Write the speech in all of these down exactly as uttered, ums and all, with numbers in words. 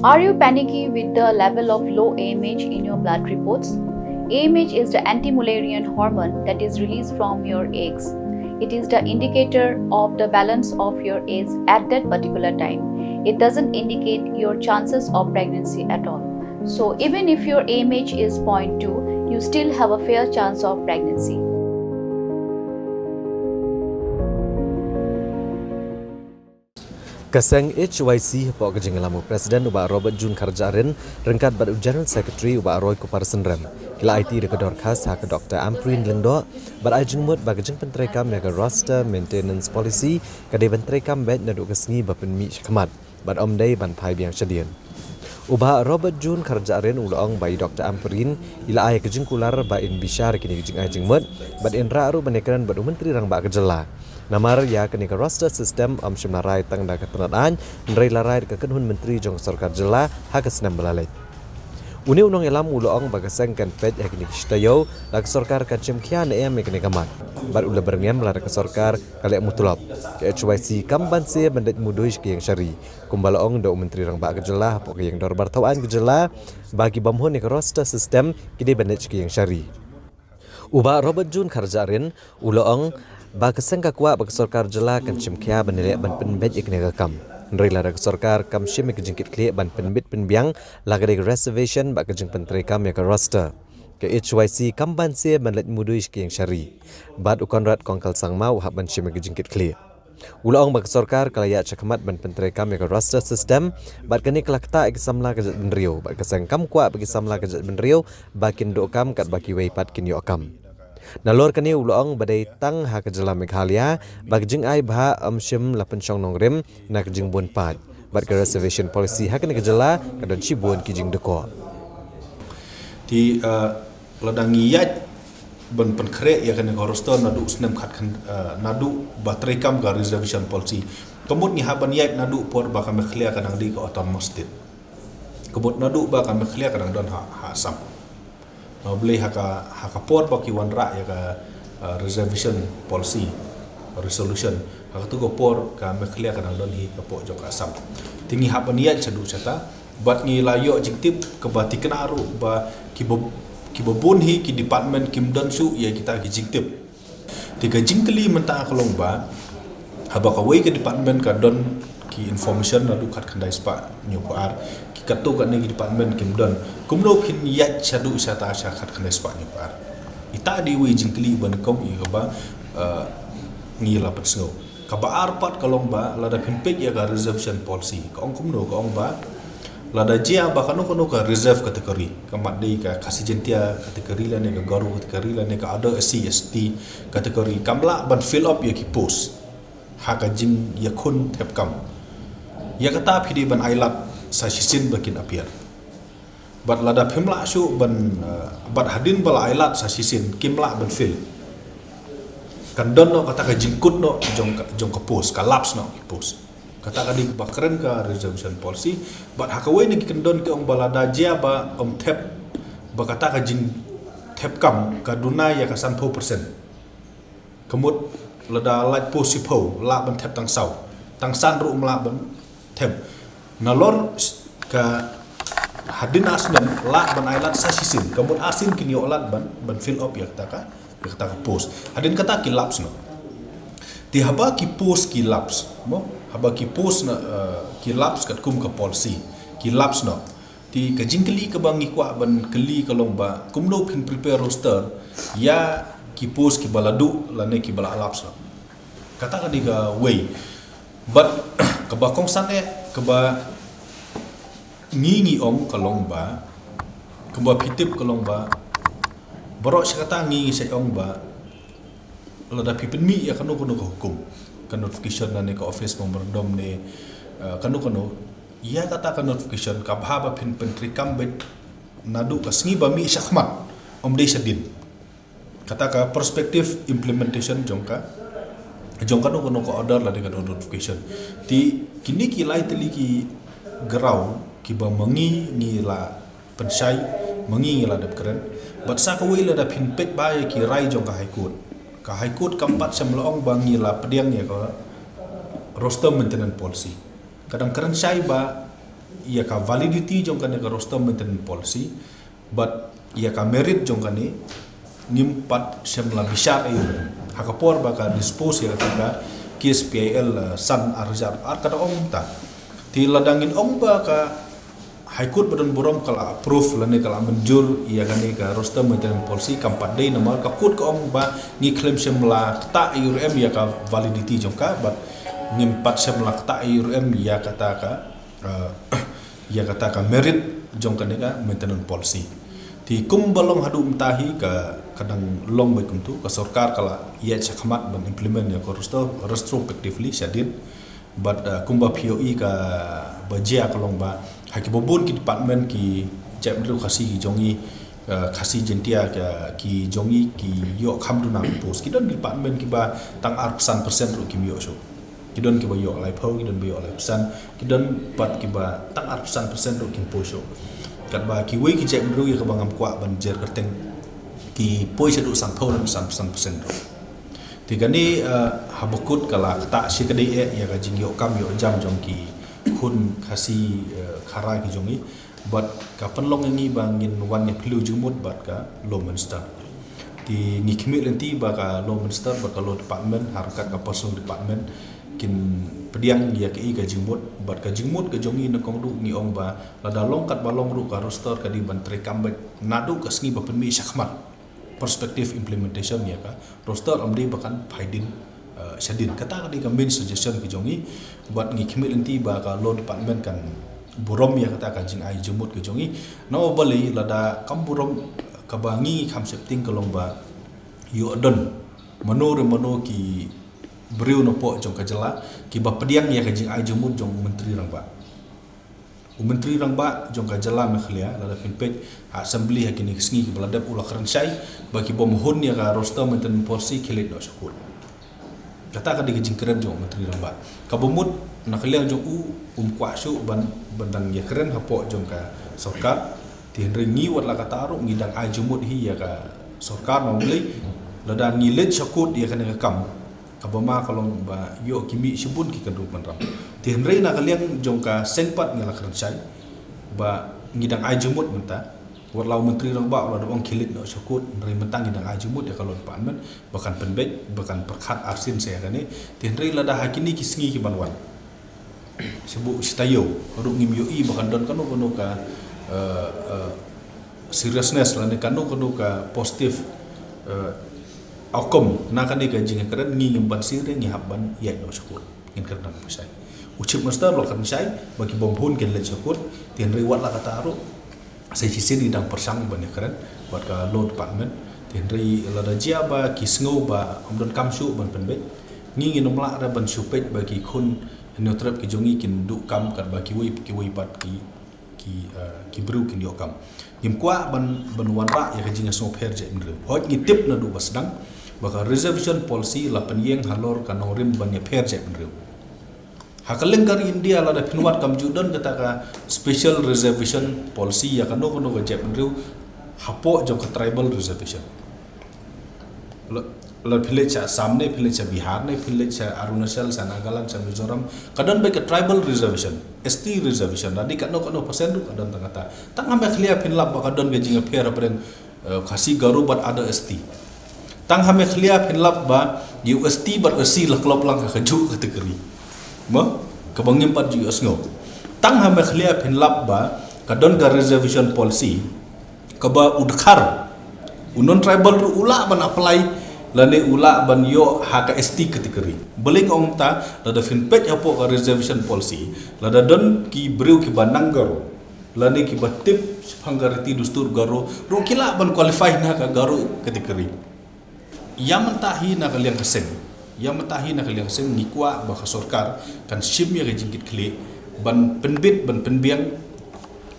Are you panicky with the level of low A M H in your blood reports? A M H is the anti-Mullerian hormone that is released from your eggs. It is the indicator of the balance of your eggs at that particular time. It doesn't indicate your chances of pregnancy at all. So even if your A M H is zero point two, you still have a fair chance of pregnancy. Ka seng H Y C hapoh ka jingïalam u President u Bah Robert June Kharjahrin ryngkat bad u General Secretary u Bah Roy Kupar Synrem ki la aiti da ka dorkhas ha ka Doctor Ampareen Lyngdoh bad ai jingmut ba ka jingpyntreikam ïa ka Roster Maintenance Policy ka dei ban treikam beit naduh ka sngi ba pynmih shakhmat bad ym dei ban phai biang shadien. U Bah Robert June Kharjahrin u la ong ba i Doctor Ampareen i la ai ka jingkular ba in bishar ïa kine ki jingai jingmut bad in rah ruh ban ïakren bad u Myntri Rangbah ka jylla. Namar ïa kane ka roster system ym shym la rai tang da ka tnad aiñ, hynrei la rai da ka kynhun myntri jong ka sorkar jylla ha ka snem ba la leit. Une u nongïalam u la ong ba ka seng kan peit ïa kine ki shi taïew la ka sorkar kan shim khia ne em ïa kane ka mat bad u la byrngem lada ka sorkar ka leh mutlop. Ka H Y C kam banse ban leit mudui sha ka ïing sha ri, kumba la ong da u Myntri Rangbah ka jylla hapoh ka ïing dorbar thaw aiñ ka jylla ba ki bym hun ïa ka roster system ki dei ban leit sha ka ïing sha ri. U Bah Robert June Kharjahrin u la ong ba ka seng ka kwah ba ka sorkar jylla kan shim khia ban ïaleh ban pynbeit ïa kane ka kam. Hynrei lada ka sorkar kam shim ïa ka jingkitkhlieh ban pynbit pynbiang la ka dei ka reservation bad ka jingpyntreikam ïa ka roster, ka H Y C kam banse ban leit mudui sha ka ïing sha ri. Bad u Conrad Kongkal Sangma u hap ban shim ïa ka jingkitkhlieh. U la ong ba ka sorkar ka la ïaid shakhmat ban pyntreikam ïa ka roster system bad kane ka la ktah ïa ki samla ka jaitbynriew bad ka seng kam kwah ba ki samla ka jaitbynriew ba kin duh kam katba kiwei pat kin ïoh kam. Nalor kane u la ong ba dei tang ha ka jylla Meghalaya ba ka jingai bhah ym shym la pynshong nongrim na ka jingbun paid bad ka reservation policy ha kane ka jylla ka don shibun ki jingdukor. Te lada ngi ïaid ban pynkhreh ïa kane ka roster naduh snem khat khan naduh ba treikam ka reservation policy. Ka mut ngi hap ban ïaid naduh por ba ka Meghalaya ka dang dei ka autonomous state. Ka mut naduh ba ka Meghalaya ka dang don ha Assam. Balei ha ka ha ka por ba ki wanrah ïa ka reservation policy resolution, ha katu ka por ka Meghalaya ka dang don hi ka pok jong ka Assam. Te ngi hap ban ïaid shaduh shata bad ngi la ïoh jingtip kaba thikna ruh ba kiba bun hi ki department kim don shuh ïa kita ki jingtip. Te ka jingkylli mynta ka long ba haba kawei ka department ka don ki information naduh khat khyndai spah hynñiewphew ar, ki katto katne ki department kim don, kumno kin ïaid shaduh shata sha khat khyndai spah hynñiewphew ar? Ita dei wei jingkylli ba nyngkong ïa kaba ngi la pynsngew. Kaba ar pat ka long ba lada phin peit ïa ka reservation policy ka ong kumno, ka ong ba lada jia ba kano kano ka reserve category, ka mat dei ka Khasi Jaintia category lane ka Garo category lane ka other S C S T category, kam lah ban fill up ïa ki post ha ka jingïakhun thep kam, ïa kata phi dei ban ailad sa shisien ba kin appear. Bad lada phim lah shuh ban bad hadien ba la ailad sa shisien kim lah ban fill, kan don noh kata ka jingkut noh jong ka post, ka lapse noh ki post. Kata ka dei kaba kren ka reservation policy. Bad ha kawei na ki kyndon ki ong ba lada jia ba ym thep, ba kata ka jingthep kam ka duna ïa ka sanphew percent. Ka mut lada lait post shiphew lah ban thep tang saw, tang san ruh ym lah ban thep. Nalor ka hadien ar snem lah ban ailad sa shisien, ka mut ar sien kin ïoh lad ban ban fill up ïa kata ka ïa kata ka post. Hadien kata ki lapse noh. Te haba ki post ki lapse mo, haba ki post na ki lapse katkum ka policy ki lapse noh. Te ka jingkylli kaba ngi kwah ban kylli ka long ba kumno phin prepare roster ïa ki post kiba la duh lane kiba la lapse noh. Kata ka dei kawei. Bad kaba kongsan eh kaba ngi ngi ong ka long ba, kaba phi tip ka long ba baroh shi katta ngi ngi sa ong ba lada phi pynmih ïa kano kano ka hukum, ka notification lane ka office memorandum ne kano kano, ïa kata ka notification ka bha ba phin pyntreikam beit naduh ka sngi ba mih shakhmat, ym dei shadien. Kata ka prospective implementation jong ka jong kano kano ka order lane ka notification. Te kine ki lai tylli ki ground kiba ma ngi ngi la pynshai, ma ngi ngi la dep kren. Bad sa kawei lada phin peit ba ïa ki rai jong ka High Court, ka High Court kam pat shym la ong ba ngi la pdiang ïa ka roster maintenance policy. Ka dang kren shai ba ïa ka validity jong kane ka roster maintenance policy, bad ïa ka merit jong kane, ngim pat shym la bishar ei. Ha ka por ba ka dispose ïa kata ka case P I L, uh, san ar hajar ar ka da ong ta. Te lada ngin ong ba ka High Court ba don burom ka la approve lane ka la mynjur ïa kane ka roster maintenance policy, kam pat dei namar ka court ka ong ba ngi khlem shym la ktah ei ruh em ïa ka validity jong ka, bad ngim pat shym la ktah ei ruh em ïa kata ka, uh, ïa kata ka merit jong kane ka maintenance policy. Te kumba long haduh mynta hi ka, ka dang long beit kumtu, ka sorkar ka la ïaid shakhmat ban implement ïa ka roster retrospectively shadien. Bad, uh, kumba phi ïohi kaba jia ka long ba ha kiba bun ki department ki jaitbynriew Khasi ki jong ngi, uh, Khasi Jaintia ka ki jong ngi ki ïoh kham duna post. Ki don ki department kiba tang arphew san percent ruh kim ïoh shuh. Ki don kiba ïoh laiphew, ki don ba ïoh laiphew san, ki don pat kiba tang arphew san percent ruh kim poi shuh. Katba kiwei ki jaitbynriew ïa kaba ngam kwah ban jer kyrteng ki poi shaduh sanphew lane sanphew san percent ruh. Te kane, uh, haba kut ka la ktah shi ka dei eh ïa ka jingïoh kam ïoh jam jong ki khun Khasi, uh, Khara ki jong ngi. Bad ka pynlong ïa ngi ba ngin wan ïa phylliew jingmut bad ka Law Minister. Te ngi khmih lynti ba ka Law Minister bad ka Law Department, ha ryngkat ka Personal Department, kin pdiang ïa kaei ka jingmut, bad ka jingmut ka jong ngi nyngkong ruh ngi ong ba lada long katba long ruh ka roster ka dei ban treikam beit naduh ka sngi ba pynmih shakhmat prospective implementation ïa ka roster, ym dei ba kan phai dien, uh, shadien. Kata ka dei ka main suggestion ka jong ngi, bad ngi khmih lynti ba ka Law Department kan burom ïa kata ka jingai jingmut ka jong ngi. Namar balei lada kam burom, kaba ngi kham sheptieng ka long ba ïoh don mano re mano ki briew napoh jong ka jylla kiba pdiang ïa ka jingai jingmut jong u Myntri Rangbah. U Myntri Rangbah jong ka jylla Meghalaya, lada phin peit ha Assembly ha kine ki sngi kiba la dep, u la kren shai ba ki bym hun ïa ka roster maintenance policy ki leit noh sha court. Kata ka dei ka jingkren jong u Myntri Rangbah. Kaba mut na ka liang jong u, um kwah shuh ban, ban dang ïakren hapoh jong ka sorkar. Te hynrei ngi wat la katta ruh ngi dang ai jingmut hi ïa ka sorkar, namar balei lada ngi leit sha court ïa kane ka kam, kaba ma ka long ba ïoh ki mih shibun ki kynrup kynram. Te hynrei na ka liang jong ka seng pat ngi la kren shai ba ngi dang ai jingmut mynta. Wat la u Myntri Rangbah u la dep ong ki leit noh sha court, hynrei mynta ngi dang ai jingmut ïa ka Law Department ba kan pynbeit, ba kan pyrkhat arsien sa ïa kane. Te hynrei lada ha kine ki sngi ki ban wan, shu buh shi taïew ruh ngim ïohi ba kan don kano kano ka, eh, eh, seriousness lane kano kano ka positive, eh, outcome na kane ka jingkren, ngi ngim ban sir, ngi hap ban ïaid noh sha court. Ngin kren dang pynshai. U Chief Minister u la kren shai ba ki bym hun kin leit sha court. Te hynrei wat la katta ruh, sa shisien ngi dang pyrshang ban ïakren bad ka Law Department. Te hynrei lada jia ba ki sngew ba ym don kam shuh ban pynbeit, ngi ngin ym lah re ban shu peit ba ki khun Hynñiewtrep ki jong ngi kin duh kam katba kiwei kiwei pat ki, ki, eh, ki briew kin ïoh kam. Ngim kwah ban, ban wanrah ïa ka jingsngewpher jaitbynriew. Hooid ngi tip naduh ba sdang ba ka reservation policy la pynïeng halor ka nongrim ban ïapher jaitbynriew. Ha ka lyngkar India lada phin wad kam ju don kata ka special reservation policy ïa kano kano ka jaitbynriew hapoh jong ka tribal reservation. La, la phi leit sha Assam ne, phi leit sha Bihar ne, phi leit sha Arunachal, sha Nagaland, sha Mizoram, ka don beit ka tribal reservation, S T reservation, lane kano kano percent ruh ka don tang kata. Tang ha Meghalaya phin lap ba ka don ka jingïapher hapdeng, eh, Khasi, Garo bad other S T. Tang ha Meghalaya phin lap ba ïa u S T bad S C la klop lang ha kajuh ka category. Mo, kaba ngim pat ju ïohsngew. Tang ha Meghalaya phin lap ba ka don ka reservation policy, kaba u dkhar, u non-tribal ruh u lah ban apply lane u lah ban ïoh ha ka S T category. Balei nga ong kumta? Lada phin peit hapoh ka reservation policy, lada don ki briew kiba nang Garo lane kiba tip shaphang ka riti dustur Garo ruh ki lah ban qualify na ka Garo category. Ïa mynta hi na ka liang ka seng, ïa mynta hi na ka liang ka seng ngi kwah ba ka sorkar kan shim ïa ka jingkitkhlieh ban pynbit, ban pynbiang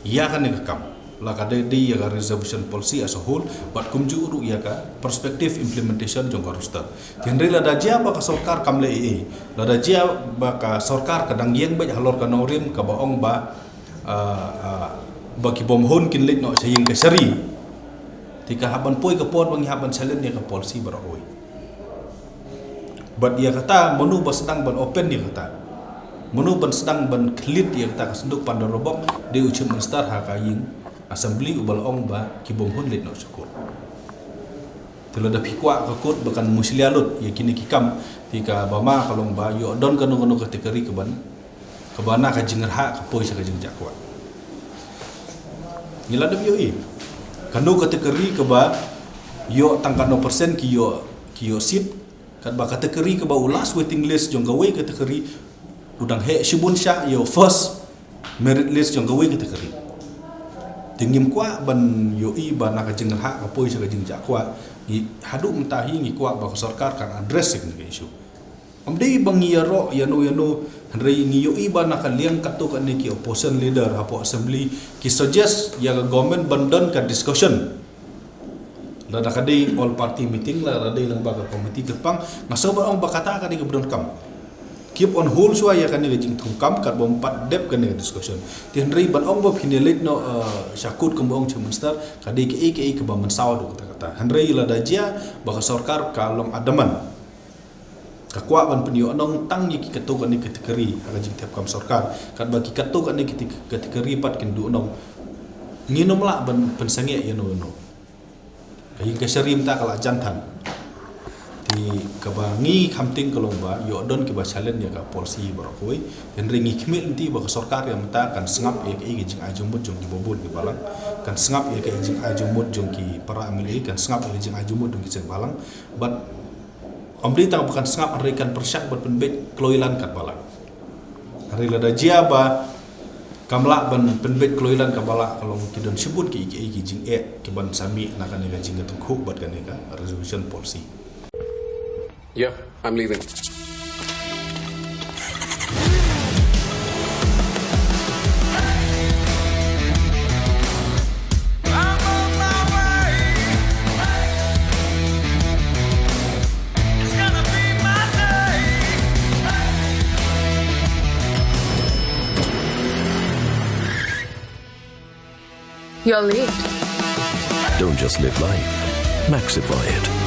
ïa kane ka kam, la ka dei, dei ïa ka reservation policy as a whole bad kumjuh ruh ïa ka prospective implementation jong ka roster. Te hynrei lada jia ba ka sorkar kam leh ei ei, lada jia ba ka sorkar ka dang ïeng beit halor ka nongrim kaba ong ba, ah, ah, ba ki bym hun kin leit noh sha ïing kashari, te ka hap ban poi ka por ba ngi hap ban challenge ïa ka policy baroh kawei. Bad ïa kata mano ba sdang ban open ïa kata? Mano ban sdang ban khlieh ïa kata ka synduk pandor robok, dei u Chief Minister ha ka ïing Assembly uba la ong ba ki bym hun leit noh sha court. Te lada phi kwah ka court ba kan mushlia lut ïa kine ki kam, te kaba ma ka long ba ïoh don kano kano ka category kaban, kaba na ka jingrhah ka poi sha ka jingjahkwah. Ngi la dep ïohi kano ka category kaba ïoh tang kano percent ki ïoh, ki ïoh seat, katba ka category kaba u last waiting list jong kawei ka category u dang heh shibun shah ïa u first merit list jong kawei ka category. Te ngim kwah ban ïohi ba na ka jingrhah ka poi sha ka jingjahkwah. Ngi haduh mynta hi ngi kwah ba ka sorkar kan address ïa kane ka issue. Ym dei ba ngi ïaroh ïano ïano, hynrei ngi ïohi ba na ka liang katto katne ki opposition leader hapoh assembly ki suggest ïa ka government ban don ka discussion. Lada ka dei all party meeting, lada dei lyngba ka committee kyrpang, nga sngew ban ong ba kata ka dei kaba donkam. Keep on hold shuwa ïa kane ka jingthungkam katba ym pat dep kane ka discussion. Te hynrei ban ong ba phin ïa leit noh, eh, sha court kumba ong Chief Minister, ka dei kaei kaei kaba mynsaw haduh katta katta. Hynrei lada jia ba ka sorkar ka long adamant, ka kwah ban pynïohnong tang ïa ki katto katne category ha ka jingthep kam sorkar, katba ki katto katne kate-, category pat kin duhnong, ngin ym lah ban pynsangeh ïano ïano. Ka ïing kashari mynta ka la jan than. Te kaba ngi kham tieng ka long ba ïoh don kiba challenge ïa ka policy baroh kawei. Hynrei ngi khmih lynti ba ka sorkar ïa mynta kan sngap ïa kaei ka jingai jingmut jong kiba bun ki balang, kan sngap ïa kaei ka jingai jingmut jong ki para M L A, kan sngap ïa ka jingai jingmut jong ki seng balang. Bad ym dei tang ba kan sngap, hynrei kan pyrshang ban pynbeit kloi lan katba lah. Hynrei lada jia ba kam lah ban pynbeit kloi lan katba lah, ka long ki don shibun kiei kiei ki jingeh kiban sa mih na kane ka jingïatyngkhuh bad kane ka reservation policy. Yeah, I'm leaving. You're late. Don't just live life, maxify it.